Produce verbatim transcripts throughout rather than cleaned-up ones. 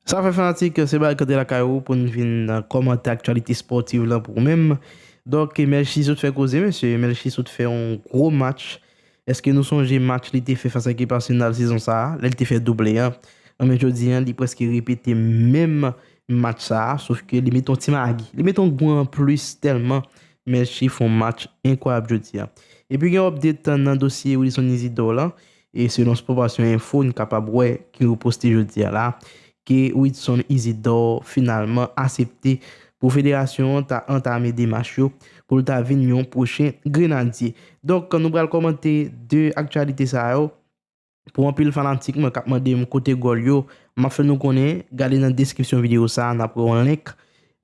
Sa fè fanatik, se bagay kanpe lakay ou pou n vin kòmante aktyalite spòtiv lan pou ou menm. Donk, Melchie sot fè koze, mesye. Melchie sot fè yon gwo match. Èske nou sonje match li te fè fas a ekip Arsenal sezon sa a, lè li te fè double an? Anben, jodi an, li prèske repete menm match sa a, sof ke li mete yon ti magi. Li mete yon gou an plis tèlman Melchie fè yon match enkwayab jodi an. Epi gen update nan dosye Wilson Isidore lan, e selon Sport Passion Info, n kapab wè ki yo poste jodi an la, ke Wilson Isidore finalman asepte pou federasyon an ta antame demach yo pou l ta vin yon pwochen Grenadye. Donk, nou pral kòmante de aktyalite sa yo. Pou anpil fanatik mwen k ap mande m kote gòl yo, m ap fè nou konnen, gade nan deskripsyon videyo sa a, n ap wè yon link.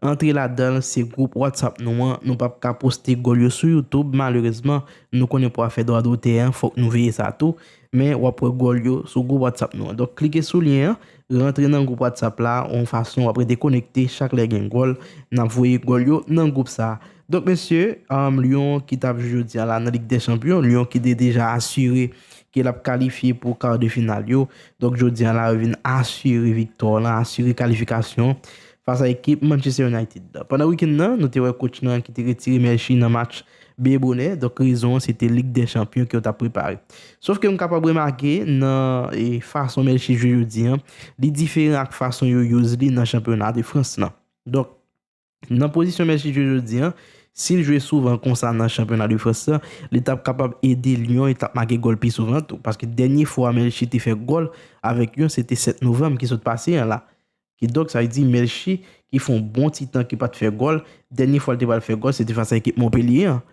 Antre ladan l, se gwoup WhatsApp nou an. Nou p ap ka poste gòl yo sou YouTube, malerezman. Nou konnen pou afè dwa dotè an, fòk nou veye sa tou. Men w ap wè gòl yo sou gwoup WhatsApp nou an. Donk, klike sou lyen an, rantre nan gwoup WhatsApp la, yon fason w ap rete konekte chak lè gen gòl. N ap voye gòl yo nan gwoup sa a. Donk, mesye, um, Lyon ki t ap jwe jodi a la nan Lig dè Chanpyon, Lyon ki te deja asire ke l ap kalifye pou kar de final yo. Donk, jodi a la, yo vin asire viktwa lan, asire kalifikasyon fas a ekip Manchester United. Pandan wikenn nan, nou te wè coach lan ki te retire Melchie nan match byen bonè. Donk, rezon an, se te Lig dè Chanpyon ke yo t ap prepare. Sof ke m kapab remake nan, e, fason Melchie jwe jodi an, li diferan ak fason yo use li nan chanpyona de Frans lan. Donk, nan pozisyon Melchie jwe jodi an, si l jwe souvan konsa nan chanpyona de Frans lan, li t ap kapab ede Lyon, li t ap make gòl pi souvan tou. Paske dènye fwa Melchie te fè gòl avèk Lyon, se te sèt novanm ki sot pase an la. Kidonk, sa vle di Melchie ki fè yon bon ti tan ki pa t fè gòl, dènye fwa l te pral fè gòl, se te fas a ekip Montpellier an.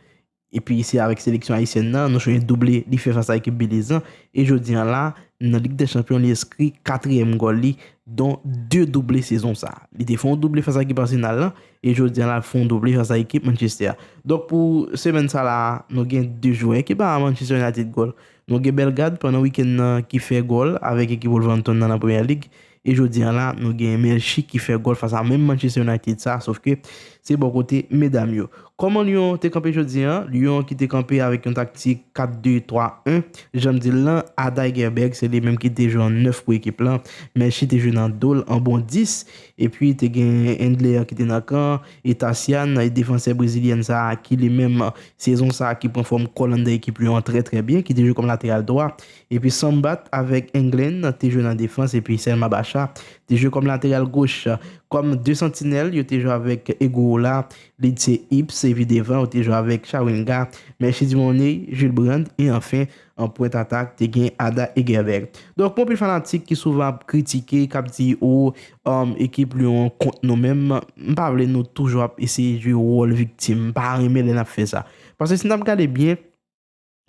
Epi se avèk seleksyon ayisyèn nan, nou sonje double li fè fas a ekip Beliz lan. E jodi an la, nan Lig dè Chanpyon, li enskri katriyèm gòl li, don de double sezon sa a. Li te fè yon double fas a ekip Arsenal lan, e jodi an la, l fè yon double fas a ekip Manchester a. Donk, pou semèn sa la, nou gen de jwè ki ba Manchester United gòl. Nou gen Bellegarde pandan wikenn nan ki fè gòl avèk ekip Wolverhampton nan, nan Premier League. E jodi an la, nou gen Melchie ki fè gòl fas a menm Manchester United sa, sof ke se bò kote medam yo. Kòman Lyon te kanpe jodi an? Lyon ki te kanpe avèk yon taktik kat de twa en, jan m di l lan, Ada Hegerberg, se li menm ki te jwe an nèf pou ekip lan. Melchie te jwe nan do l an bon dis, epi te gen Endler ki te nan kan, e Tassiano, e defansè brezilyèn sa a, ki li menm, sezon sa a, ki pran fòm kò l anndan ekip Lyon an trè, trè byen, ki te jwe kòm lateral dwa. Epi Sambat avèk Englen te jwe nan defans, epi Selma Bacha te jwe kòm lateral goch. Kòm de santinèl, yo te jwe avèk Egola, Lindsay Eaps, epi devan, yo te jwe avèk Chawinga, Melchie Dumornay, Jules Brand, e anfen, an pwent atak, te gen Ada Hegerberg. Donk, pou anpil fanatik ki souvan ap kritike, k ap di, o, um, ekip Lyon an kont nou menm, m pa vle nou toujou ap eseye jwe wòl viktim. M pa renmen lè n ap fè sa. Paske si n ap gade byen,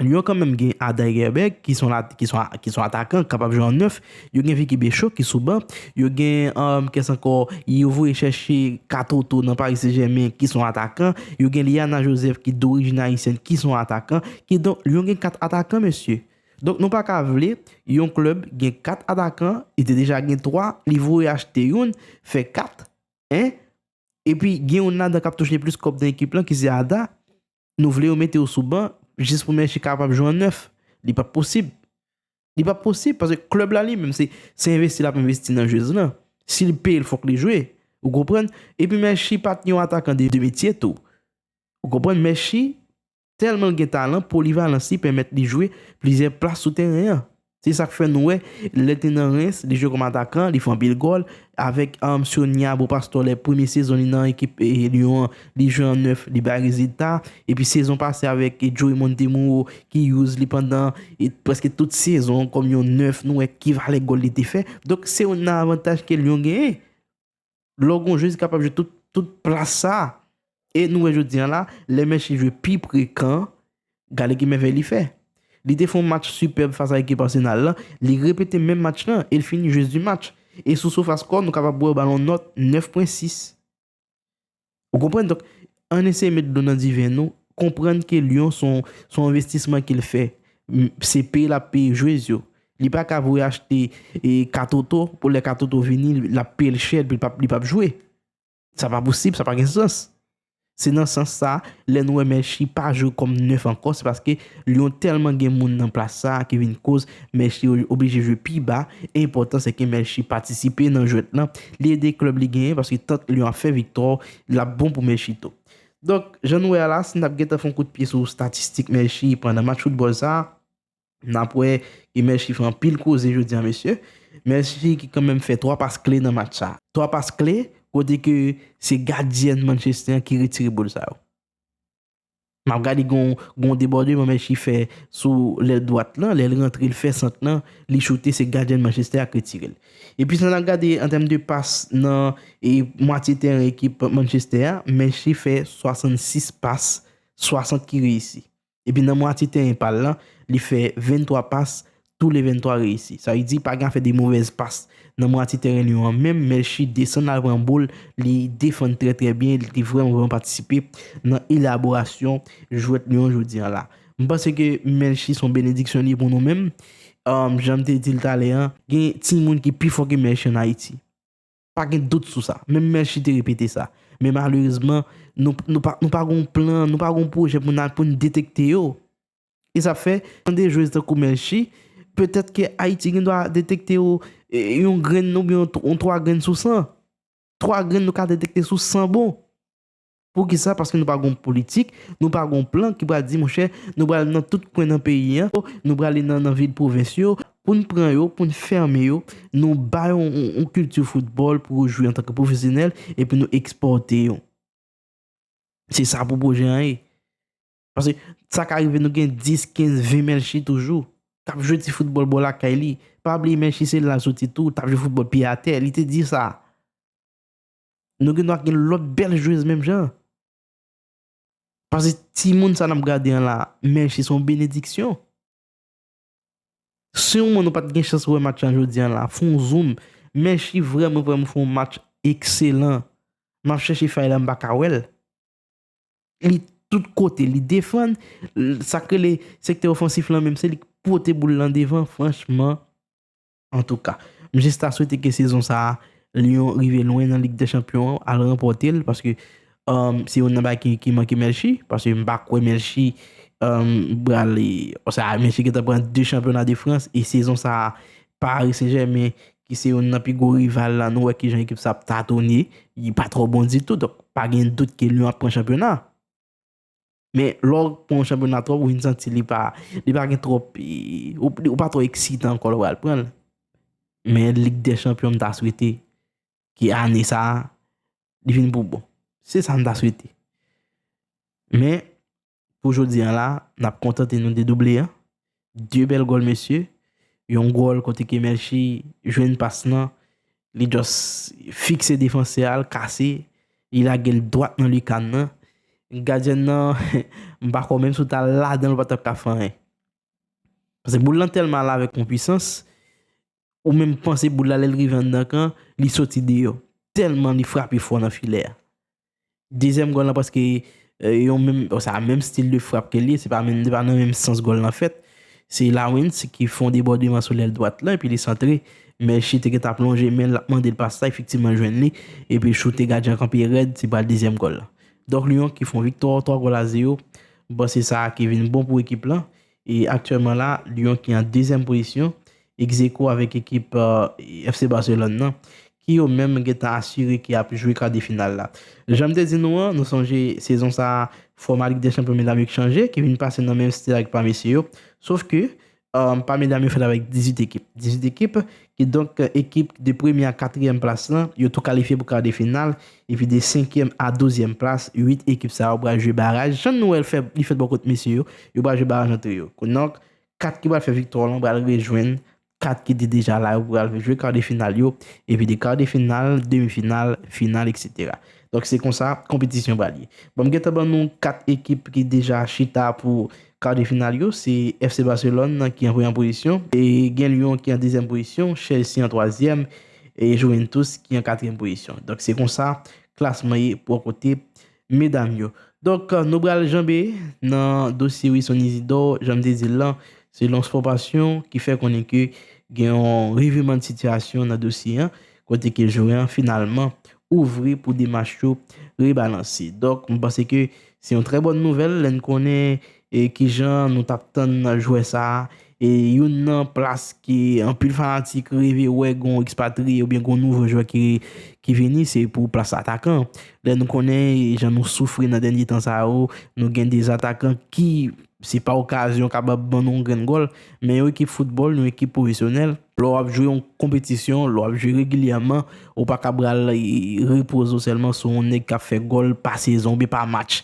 Lyon kanmenm gen Ada Hegerberg, ki son la, ki son, ki son atakan, kapab jwe an nèf. Yo gen Vicky Béchot, ki sou ban. Yo gen, um, kiyès ankò, yo voye chèche Katoto nan Paris Saint-Germain, ki son atakan. Yo gen Liana Joseph, ki dorijin ayisyèn, ki son atakan. Kidonk, Lyon gen kat atakan, mesye. Donk, nou pa ka vle yon klèb gen kat atakan, li te deja gen twa, li voye achte youn, fè kat, en? Epi, gen youn ladan k ap touche plis kòb nan ekip lan, ki se Ada. Nou vle yo mete yo sou ban, jis pou Melchie kapab jwe an nèf. Li p ap posib. Li p ap posib, paske klèb la li menm, se, se envesti l ap envesti nan jwez lan. Si l peye l, fòk li jwe. Ou konprann? Epi Melchie pa t yon atakan de, de metye tou. Ou konprann? Melchie, tèlman l gen talan, polivalans li pèmèt li jwe plizyè plas sou teren an. Se sa k fè nou wè, lè l te nan Reims, li jwe kòm atakan, li fè anpil gòl. Avèk, um, Sonia Beaupastor, lè premye sezon li nan ekip, e, Lyon an, li jwe an nèf, li bay rezilta. Epi sezon pase avèk, e, Joey Montemurro, ki use li pandan, e, prèske tout sezon kòm yon nèf, nou wè ki valè gòl li te fè. Donk, se youn nan avantaj ke Lyon genyen. Lè w gen yon jwez ki kapab jwe tout, tout plas sa. E nou wè jodi an la, lè Melchie jwe pi pre kan, gade ki mèvèy li fè. Li te fè yon match sipèb fas a ekip Arsenal lan, li repete menm match lan, e l fini jwez di match. E sou SofaScore, nou kapab wè yo ba l yon nòt nèf pwen sis. Ou konprann? Donk, ann eseye met dlo nan diven nou, konprann ke Lyon se yon, se yon envestisman ke l fè. M, se peye l ap peye jwez yo. Li pa ka voye achte, e, Katoto, pou lè Katoto vini, l ap peye l chè, epi l p ap, li p ap jwe. Sa pa posib, sa pa gen sans. Se nan sans sa, lè nou wè Melchie pa jwe kòm nèf ankò, se paske Lyon tèlman gen moun nan plas sa ki vin koz Melchie oblije jwe pi ba. Enpòtan se ke Melchie patisipe nan jwèt lan, li ede klèb li genyen, paske tank Lyon ap fè viktwa, l ap bon pou Melchie tou. Donk, jan nou wè a la, si n t ap gentan fè yon kout pye sou statistik Melchie pandan match foutbòl sa, n ap wè ke Melchie fè anpil koze jodi a, mesye. Melchie ki kanmenm fè twa pas kle nan match sa. Twa pas kle, kote ke se gadyèn Manchester an ki retire boul sa yo. M ap gade gon, gon debòdman Melchie fè sou lèl dwat lan, lè l rantre, l fè sant lan, li choute, se gadyèn Manchester a k retire l. Epi sa n ap gade an tèm de pas nan e, mwatye tèren ekip Manchester a, Melchie fè swasannsis pas, swasant ki reyisi. Epi nan mwatye tèren pa l lan, li fè venntwa pas, tou le venntwa reyisi. Sa vle di, pa gen afè de movèz pas nan mwatye tèren Lyon an. Menm Melchie desann al pran boul, li defann trè, trè byen, li te vrèman, vrèman patisipe nan elaborasyon jwèt Lyon jodi a la. M panse ke Melchie se yon benediksyon li ye pou nou menm. Um, jan m te di l talè a, gen timoun ki pi fò ke Melchie ann Ayiti. Pa gen dout sou sa. Menm Melchie te repete sa. Men malerezman, nou, nou pa, nou pa gon plan, nou pa gon pwojè pou n al, pou n detekte yo. E sa fè, tande jwèz tankou Melchie, petèt ke Ayiti gen dwa detekte yo, e, yon grenn oubyen yon tw-, yon twa grenn sou san. Twa grenn nou ka detekte sou san bon. Poukisa? Paske nou pa gon politik, nou pa gon plan ki pral di, monchè, nou pral nan tout kwen nan peyi an, nou prale nan, nan vil pwovens yo, pou n pran yo, pou n fèmen yo, nou ba yo yon, yon, yon kilti foutbòl pou yo jwe antanke pwofesyonèl, epi nou ekspòte yo. Se sa pou pwojè an ye. Paske sa ka rive nou gen dis, kenz, ven Melchie toujou, k ap jwe ti foutbòl bò lakay li. Pa bliye Melchie se la l soti tou, t ap jwe foutbòl pye atè, li te di sa. Nou gen dwa gen lòt bèl jwèz menm jan. Paske timoun sa n ap gade an la, Melchie se yon benediksyon. Si yon moun ou pa t gen chans wè match lan jodi a la, fè yon zoom. Melchie vrèman, vrèman fè yon match ekselan. M ap chèche fay la, m pa ka wè l. Li tout kote, li defann, l-, sa k rele sektè ofansif lan menm, se li k pote boul lan devan, franchman. Antouka, m jis ta swete ke sezon sa a, Lyon rive lwen nan Lig dè Chanpyon an, al ranpòte l, paske, um, se youn nan bagay ki, ki manke Melchie, paske m pa kwè Melchie, um, pral, sa, Melchie gentan pran de chanpyona de Frans, e sezon sa a, Paris Saint-Germain, ki se youn nan pi gwo rival la, nou wè kijan ekip sa ap tatonye, li pa twò bon ditou, donk pa gen dout ke Lyon ap pran chanpyona. Men lè w pran yon chanpyona twòp, ou vin santi li pa, li pa gen twòp, e, ou, ou pa twò eksitan ankò lè w pral pran l. Men Lig dè Chanpyon, m ta swete ke ane sa a, li vin pou bon. Se sa m ta swete. Men, pou jodi a la, n ap kontante nou de double a. De bèl gòl, mesye. Yon gòl kote ke Melchie jwenn pas lan, li just fikse defansè a, l kase, li lage l dwat nan likann nan. Gadyèn nan, m pa kwè menm si w ta ladan l, ou pa t ap ka fè anyen. Paske boul lan tèlman ale avèk yon pwisans, ou menm panse boul la, lè l rive anndan kan, li soti deyò. Tèlman li frape fò nan filè a. Dezyèm gòl lan prèske, e, yon menm, sa menm stil de frap ke li ye, se pa menm, se pa nan menm sans gòl lan fèt. Se Lawrence ki fè yon debòdman sou lèl dwat lan, epi li santre. Melchie te gentan ap lonje men l, l ap mande l pas la, efektivman l jwenn li, epi l choute, gadyen an kanpe rèd, se pral dezyèm gòl lan. Donk Lyon ki fè yon viktwa, twa gòl a zewo. M panse sa ki vin bon pou ekip lan. E aktyèlman la, Lyon ki an dezyèm pozisyon, egzeko avèk ekip, e, F C Barcelone nan, ki yo menm gentan asire ke y ap jwe ka de final la. Jan m te di nou an, nou sonje sezon sa a, fòma Lig dè Chanpyon medam yo k chanje, ki vin pase nan menm stil avèk pa mesye yo. Sof ke, e, pa medam yo fèt avèk dizuit ekip. Dizuit ekip, kidonk, e, ekip de premye a katriyèm plas lan, yo tou kalifye pou ka de final, epi de senkyèm a douzyèm plas, uit ekip sa yo pral jwe baraj. Jan nou wè l fè, li fèt bò kot mesye yo, yo pral jwe baraj antre yo. Kidonk, kat ki pral fè viktwa lan pral rejwenn kat ki te deja la, yo pral jwe ka de final yo, epi de ka de final, demi final, final, etsetera. Donk se konsa konpetisyon pral ye. Bon, m gentan ban nou kat ekip ki deja chita pou ka de final yo, se F C Barcelone nan ki an premyè pozisyon, e gen Lyon ki an dezyèm pozisyon, Chelsea an twazyèm, e Juventus ki an katriyèm pozisyon. Donk se konsa klasman ye pou kote medam yo. Donk, nou pral janbe nan dosye Wilson Isidore, jan m te di l lan, selon Sport Passion, ki fè konnen ke gen yon revirman de sitiyasyon nan dosye an, kote ke jwè an finalman ouvri pou demach yo rebalanse. Donk, m panse ke se yon trè bòn nouvèl lè n konnen e kijan nou t ap tann jwè sa a. E youn nan plas ke anpil fanatik reve wè gon ekspatriye oubyen gon nouvo jwè ki, ki vini, se pou plas atakan. Lè nou konnen jan nou soufri nan dènye tan sa yo, nou gen de atakan ki se pa okazyon kapab ban nou yon grenn gòl, men yon ekip foutbòl, yon ekip pwofesyonèl, lè w ap jwe yon konpetisyon, lè w ap jwe regilyèman, ou pa ka pral repoze w sèlman sou yon nèg k ap fè gòl pa sezon oubyen pa match.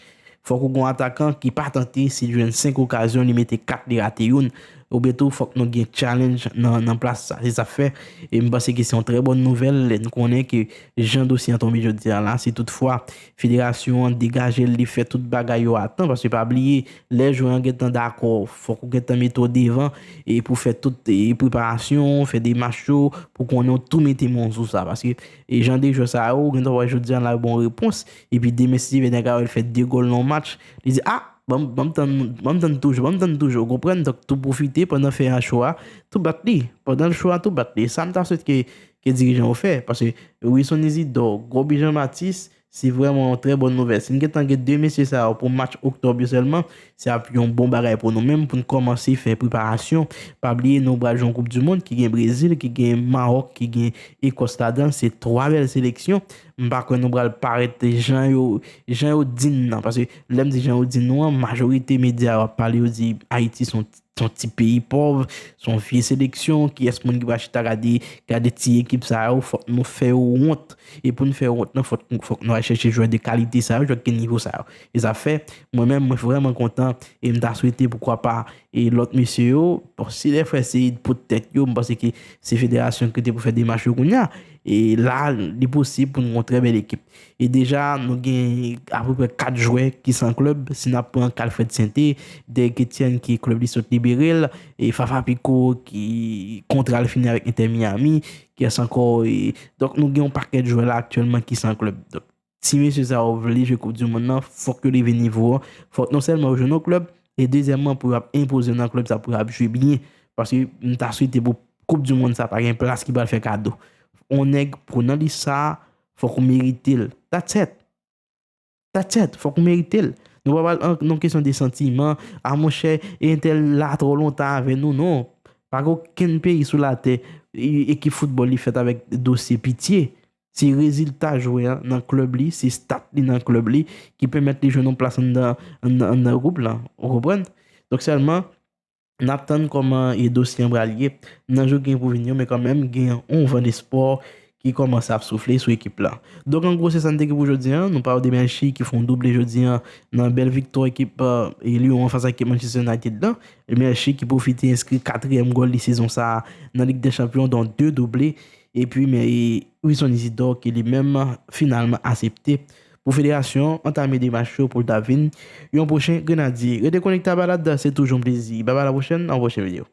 Fòk ou gon atakan ki pa tante, si l jwenn senk okazyon, li mete kat, li rate youn. Oubyen tou, fòk nou gen challenge nan, nan plas sa. Se sa k fè, e m panse ke se yon trè bòn nouvèl lè n konnen ke jan dosye an tonbe jodi a la, si toutfwa federasyon an degaje l, li fè tout bagay yo a tan, paske pa bliye, lè jwè an gentan dakò, fòk ou gentan mete w devan e pou fè tout e preparasyon, fè demach yo, pou konnen w tou mete men w sou sa. Paske e jan de jwè sa yo, ou gentan wè jodi a la yo ba w repons, epi demen si Dye vle nèg la wè l fè de gòl nan yon match, li di, a, ban m, ban m tann, ban m tann toujou, ban m tann toujou, ou konprann? Donk, tou pwofite pandan fè a cho a, tou bat li. Pandan l cho a, tou bat li. E sa m ta swete ke, ke dirijan yo fè. Paske Wilson Isidore, Goby Jean Baptiste, se vrèman yon trè bòn nouvèl. Si n gentan gen de mesye sa yo pou match oktòb yo sèlman, se ap yon bon bagay pou nou menm, pou n kòmanse fè preparasyon. Pa bliye, nou pral jwe yon Koup di Mond ki gen Brezil, ki gen Mawòk, ki gen Ekòs ladan. Se twa bèl seleksyon. M pa kwè nou pral parèt jan yo, jan yo di n nan. Paske lè m di jan yo di nou an, majorite medya yo ap pale, yo di Ayiti se yon, se yon ti peyi pòv, se yon vye seleksyon, kiyès moun ki pral chita gade, gade ti ekip sa yo, fòk nou fè yo wont. E pou n fè yo wont nan, fòk, fòk nou al chèche jwè de kalite sa yo, jwè ki gen nivo sa yo. E sa fè, mwen menm, mwen vrèman kontan, e m ta swete, poukwa pa, e lòt mesye yo, bon, si lè frè se pou tèt yo, m panse ke se federasyon ki te pou fè demach yo kounye a. E la, li posib pou n gen yon trè bèl ekip. E deja, nou gen apeprè kat jwè ki san klèb. Si n ap pran Calfred Sainté, Derrick Etienne ki klèb li sot libere l, e Fafa Picault ki kontra l fini avèk Inter Miami, kiyès ankò, e, donk nou gen yon pakèt jwè la aktyèlman ki san klèb. Donk, ti mesye sa yo vle jwe Koup di Mond nan, fòk yo leve nivo an. Fòk non sèlman yo jwe nan klèb, e dezyèmman pou yo ap enpoze nan klèb sa pou yo ap jwe byen. Paske m ta swete pou Koup di Mond sa pa gen plas ki pral fè kado. On nèg pou nan lis sa, fòk ou merite l. That's it. That's it. Fòk ou merite l. Nou pa pral an, nan kesyon de santiman, a monchè, e entèl la twò lontan avè nou, non. Pa gen okenn peyi sou latè, e, ekip foutbòl li fèt avèk dosye pitye. Se rezilta jwè an nan klèb li, se stat li nan klèb li ki pèmèt li jwenn yon plas anndan, anndan, anndan gwoup lan. Ou konprann? Donk sèlman, n ap tann kòman e dosye an pral ye nan jou ki gen pou vini yo, men kanmenm, gen yon van despwa ki kòmanse ap soufle sou ekip la. Donk, an gwo, se sa n te gen pou jodi a. Nou pale de Melchie ki fè yon double jodi a nan bèl viktwa ekip, e, Lyon an fas a ekip Manchester United la. E Melchie ki pwofite enskri katriyèm gòl li sezon sa a nan Lig dè Chanpyon, dont de double. Epi, men, e, Wilson Isidore ki li menm finalman aksepte pou federasyon an antame demach yo pou l ta vin yon pwochen Grenadye. Rete konekte a Balad, se toujou yon plezi. Bye bye, a la pwochèn, nan yon pwochen videyo.